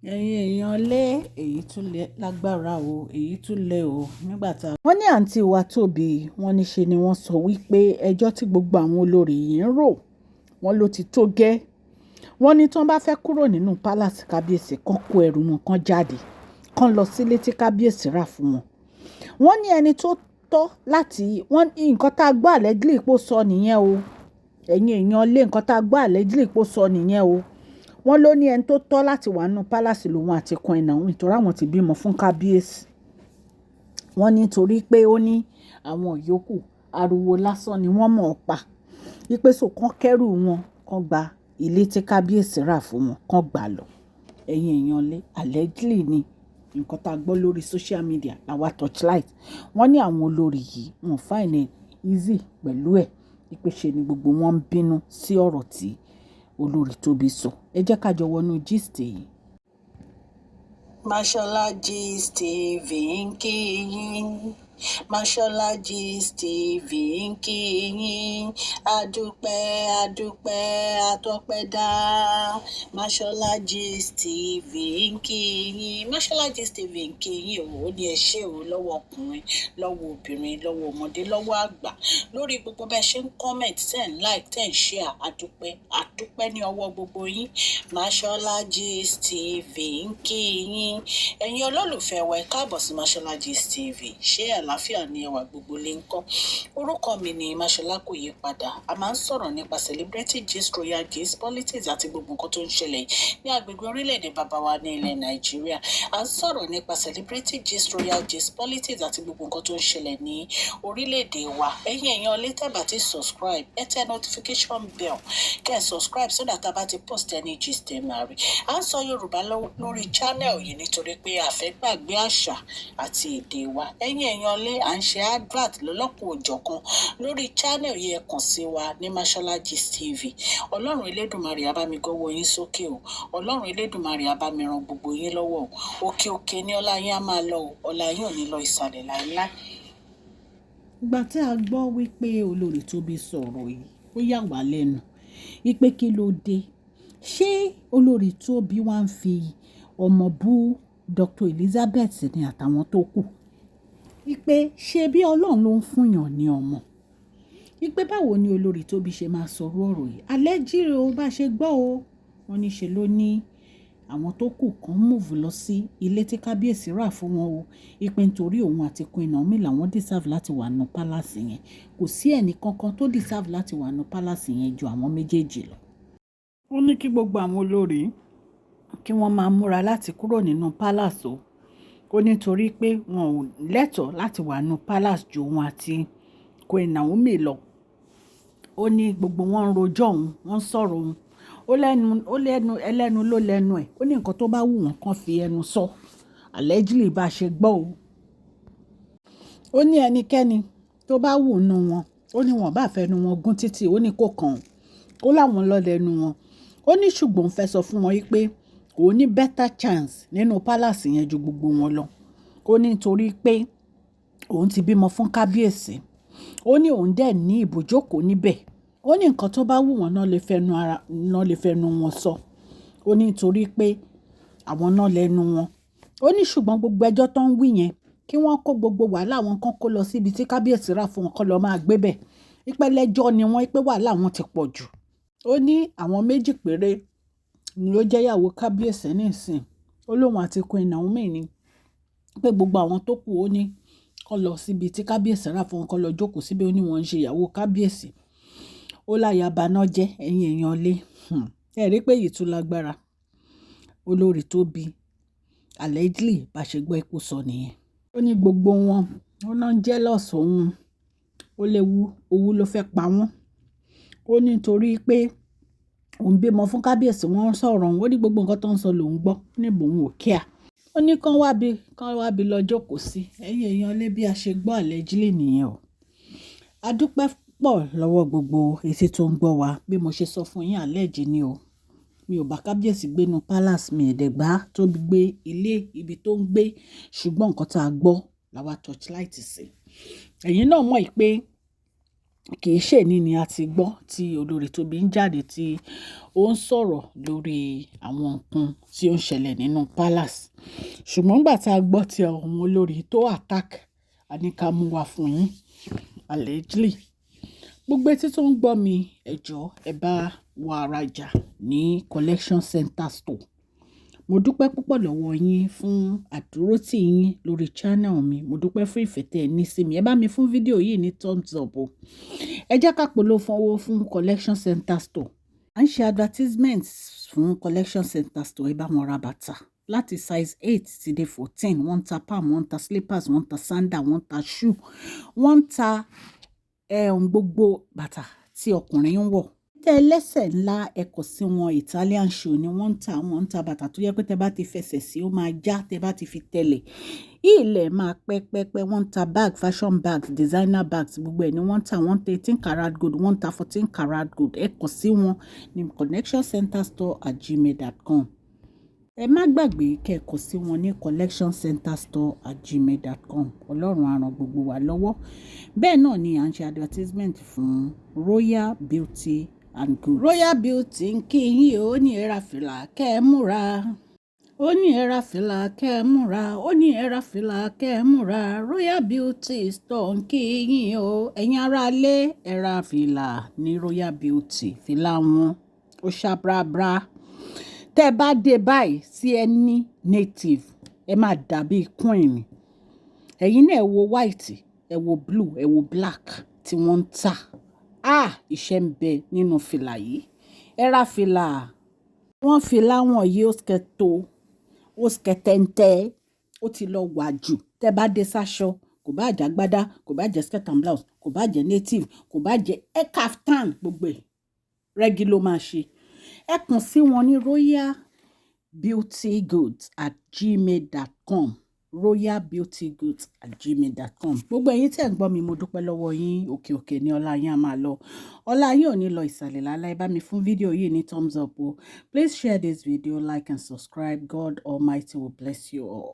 Ẹ̀yin èèyàn lé, èyí tún lágbára o, èyí tún lẹ o. Nígbà tá wọ́n ní àǹtí wa Tóbi, wọ́n ní ṣe ni wọ́n sọ wípé ẹjọ́ tí gbogbo àwọn olórí yìí ń rò, wọ́n ló ti tó gẹ́. Wọ́n ní tí wọ́n bá fẹ́ kúrò nínú palace kábíyèsí, kan kó ẹrù wọn kan jáde, kan lọ sílé tí kábíyèsí rà fún wọn. Wọ́n ní ẹni tó tọ́ láti, wọ́n ní nǹkan tá a gbọ́ allegedly pé ó sọ nìyẹn o. Ẹ̀yin èèyàn lé, nǹkan tá a gbọ́ allegedly pé ó sọ nìyẹn o. Wọ́n ló ní ẹni tó tọ́ láti wà nínú palace lòun àti Queen Naomi torí àwọn ti bímọ fún kábíyèsí. Wọ́n ní torí pé ó ní àwọn yòókù ariwo lásán ni wọ́n mọ̀ ọ́ pa. Wípé so kàn kẹ́rù wọn, kàn gba ilé tí kábíyèsí rà fún wọn, kàn gbà lọ. Ẹ̀yin èèyàn lé, allegedly ni nǹkan tá a gbọ́ lórí social media làwa torchlight. Wọ́n ní àwọn olórí yìí wọ́n find it easy pẹ̀lú ẹ̀. Wípé ṣe ni gbogbo wọn ń bínú sí ọ̀rọ̀ tí olórí Tóbi sọ. Ẹ jẹ́ ká jọ wọnú gist yìí. Mashola Gist TV ń kí yín. Mashola Gist TV ń kí yín. Adúpẹ́, adúpẹ́, atọ́pẹ́dá. Mashola Gist TV ń kí yín. Mashola Gist TV ń kí yín o. Ó ní ẹ ṣé o lọ́wọ́ ọkùnrin, lọ́wọ́ obìnrin, lọ́wọ́ ọmọdé, lọ́wọ́ àgbà. Lórí gbogbo bẹ́ẹ̀ ṣe ń comment, ten like, ten share. Adúpẹ́, adúpẹ́ ní ọwọ́ gbogbo yín. Mashola Gist TV ń kí yín. Ẹ̀yin olólùfẹ́ wa, ẹ káàbọ̀ sí Mashola Gist TV. Ṣé àlàáfíà ni ẹwà gbogbo lè ń kọ́? Orúkọ mi ni Mashola, kò yí padà. A máa ń sọ̀rọ̀ nípa celebrity gist, royal gist, politics àti gbogbo nǹkan tó ń ṣẹlẹ̀ ní agbègbè orílẹ̀-èdè bàbá wa ní ilẹ̀ Nàìjíríà. A ń sọ̀rọ̀ nípa celebrity gist, royal gist, politics àti gbogbo nǹkan tó ń ṣẹlẹ̀ ní orílẹ̀-èdè wa. Ẹ̀yin èèyàn lè tẹ́ bá ti subscribe, ẹ tẹ notification bell, kẹ́ ẹ subscribe so that a bá ti post any gist, ẹ máa rí. À ń sọ Yorùbá lórí channel yìí nítorí pé a fẹ́ gbàgbé àṣà àti èdè wa. Ẹ̀yin èèyàn lé, à ń ṣe advert lọ́lọ́kan òjọ̀kan lórí channel yìí. Ẹ kàn sí wa ní Mashola Gist TV. Ọlọ́run Elédùmarè á bá mi gọ́wọ́ yín sókè o. Ọlọ́run Elédùmarè á bá mi ran gbogbo yín lọ́wọ́ o. Òkè òkè ní ọlá yín á máa lọ o. Ọlá yín ò ní lọ ìsàlẹ̀ láéláé. Ìgbà tí a gbọ́ wípé olórí Tóbi sọ̀rọ̀ yìí, ó yà wá lẹ́nu. Wípé kí ló dé? Ṣé olórí Tóbi wá ń fi ọmọ bú Dr. Elizabeth ní àtàwọn tó kù? Wípé ṣé bí Ọlọ́run ló ń fún èèyàn ní ọmọ? Wípé báwo ni olórí Tóbi ṣe máa sọ̀rọ̀ ọ̀rọ̀ yìí? Allegedly o, bá ṣe gbọ́ o. Wọ́n ní ṣe ló ní àwọn tó kù kan move lọ sí ilé tí kábíyèsí rà fún wọn o. Wípé nítorí òun àti Queen Naomi làwọn deserve láti wà nínú palace yẹn. Kò sí ẹnì kankan tó deserve láti wà nínú palace yẹn ju àwọn méjèèjì lọ. Ó ní kí gbogbo àwọn olórí kí wọ́n máa múra láti kúrò nínú palace o. Ó ní torí pé wọn ò lẹ́tọ̀ọ́ láti wà nínú palace ju òun àti Queen Naomi lọ. Ó ní gbogbo wọn ń rojọ́ òun, wọ́n ń sọ̀rọ̀ òun. Ó lẹ́nu, ẹlẹ́nu ló lẹ́nu ẹ̀. Ó ní nǹkan tó bá wù wọ́n kan fi ẹnu sọ. Allegedly bá ṣe gbọ́ o. Ó ní ẹnikẹ́ni tó bá wù nínú wọn, ó ní wọ́n bá fẹnu wọn gún títì, ó ní kó kàn. Ó láwọn lọ lẹ́nu wọn. Ó ní ṣùgbọ́n òun fẹ́ sọ fún wọn wípé òun ní better chance nínú palace yẹn ju gbogbo wọn lọ. Ó ní nítorí pé òun ti bímọ fún kábíyèsí. Ó ní òun dẹ̀ ní ibùjókòó níbẹ̀. Ó ní nǹkan tó bá wù wọ́n náà lè fẹnu ara, náà lè fẹnu wọn sọ. Ó ní nítorí pé àwọn náà lẹ́nu wọn. Ó ní ṣùgbọ́n gbogbo ẹjọ́ tó ń wí yẹn, kí wọ́n kó gbogbo wàhálà wọn kan kó lọ sí ibi tí kábíyèsí rà fún wọn, kó lọ máa gbé bẹ̀. Wípé lẹ́jọ́ ni wọ́n, wípé wàhálà wọn ti pọ̀ jù. Ó ní àwọn méjì péré ni ó jẹ́ ìyàwó kábíyèsí nísìnyí. Ó lóun àti Queen Naomi ni. Pé gbogbo àwọn tó kù, ó ní kó lọ síbi tí kábíyèsí rà fún wọn, kó lọ jókòó síbẹ̀. Ó ní wọ́n ń ṣe ìyàwó kábíyèsí. Ó láya baná jẹ́. Ẹ̀yin èèyàn lé. Ẹ rí pé èyí tún lágbára. Olórí Tóbi allegedly bá ṣe gbọ́ ipò sọ nìyẹn. Ó ní gbogbo wọn, ó náà jealous òun. Ó léwu, owú ló fẹ́ pa wọ́n. Ó ní nítorí pé òun bímọ fún kábíyèsí, wọ́n ń sọ̀rọ̀ òun. Ó ní gbogbo nǹkan tó ń sọ lòun gbọ́. Ó ní bò òun ò care. Ó ní kán wá bí lọ jókòó sí. Ẹ̀yin èèyàn lé, bí a ṣe gbọ́ allegedly nìyẹn o. A dúpẹ́ pọ̀ lọ́wọ́ gbogbo etí tó ń gbọ́ wa. Bí mo ṣe sọ fún yín, allegedly ni o. Mi ò bá kábíyèsí gbé inú palace, mi ò dẹ̀ gbà tó gbé ilé ibi tó ń gbé. Ṣùgbọ́n nǹkan tí a gbọ́ làwa torchlight sí. Ẹ̀yin náà mọ̀ pé Kì í ṣe òní ni a ti gbọ́ tí olórí Tobi ń jáde tí ó ń sọ̀rọ̀ lórí àwọn nǹkan tí ó ń ṣẹlẹ̀ nínú palace. Ṣùgbọ́n ìgbà tí a gbọ́ tí àwọn olórí tó attack, a ní ká mú wá fún yín allegedly. Gbogbo etí tó ń gbọ́ mi, ẹ jọ̀ọ́, ẹ bá wa rajà ní Collection Center Store. Mo dúpẹ́ púpọ̀ lọ́wọ́ yín fún àdúrótì yín lórí channel mi. Mo dúpẹ́ fún ìfẹ́ tí ẹ ní sí mi. Ẹ bá mi fún fídíò yìí ní thumbs up o. Ẹ jẹ́ ká polówó owó fún Collection Center Store. À ń ṣe advertisement fún Collection Center Store. Ẹ bá wọn ra bàtà láti size 8 ti dé 14. Wọ́n ń ta palm, wọ́n ń ta slippers, wọ́n ń ta sandal, wọ́n ń ta shoe, wọ́n ń ta gbogbo bàtà tí ọkùnrin ń wọ̀. Tẹ́ ẹlẹ́sẹ̀ ńlá, ẹ kàn sí wọn. Italian shoe ni wọ́n ń tà. Wọ́n ń ta bàtà tó yẹ pé tẹ́ bá ti fẹsẹ̀ sí, ó máa já. Tẹ́ bá ti fi tẹ̀lẹ̀, ilẹ̀ máa pẹ́ pẹ́ pẹ́. Wọ́n ń ta bag, fashion bags, designer bags, gbogbo ẹ̀ ni wọ́n ń tà. Wọ́n ń ta 18 karat gold, wọ́n ń ta 14 karat gold. Ẹ kàn sí wọn ní collectioncenterstore@gmail.com. Ẹ má gbàgbé kẹ́ ẹ kàn sí wọn ní collectioncenterstore@gmail.com. Ọlọ́run á ràn gbogbo wa lọ́wọ́. Bẹ́ẹ̀ náà ni à ń ṣe advertisement fún Royal Beauty and Goods. Royal Beauty ń kí yín o, ó ní ẹ ra fìlà kẹ́ ẹ múra, ó ní ẹ ra fìlà kẹ́ ẹ múra, ó ní ẹ ra fìlà kẹ́ ẹ múra. Royal Beauty Store ń kí yín o. Ẹ̀yin aráalé, ẹ ra fìlà ní Royal Beauty. Fìlà wọn ó ṣá brabra. Tẹ́ ẹ bá dé báyìí sí ẹni native, ẹ máa dàbí queen. Ẹ̀yin náà, ẹ wo white, ẹ wo blue, ẹ wo black tí wọ́n ń tà. Ah, iṣẹ́ ń bẹ nínú fìlà yìí. Ẹ ra fìlà. Wọ́n fìlà wọn yìí, ó skẹto, ó skẹtẹ́ńtẹ́, ó ti lọ wà jù. Tẹ́ bá dé sáṣọ, kò bá jẹ́ agbádá, kò bá jẹ́ skirt and blouse, kò bá jẹ́ native, kò bá jẹ́ ẹ kaftan, gbogbo ẹ̀ rẹ́gí ló máa ṣe. Ẹ kàn sí wọn ní royalbeautygoods@gmail.com, royalbeautygoods@gmail.com. Gbogbo ẹ̀yin tí ẹ̀ ń gbọ́ mi, mo dúpẹ́ lọ́wọ́ yín. Òkè òkè ní ọlá yín á máa lọ. Ọlá yín ò ní lọ ìsàlẹ̀ láláì. Bá mi fún fídíò yìí ní thumbs up o. Please share this video, like and subscribe. God Almighty will bless you all.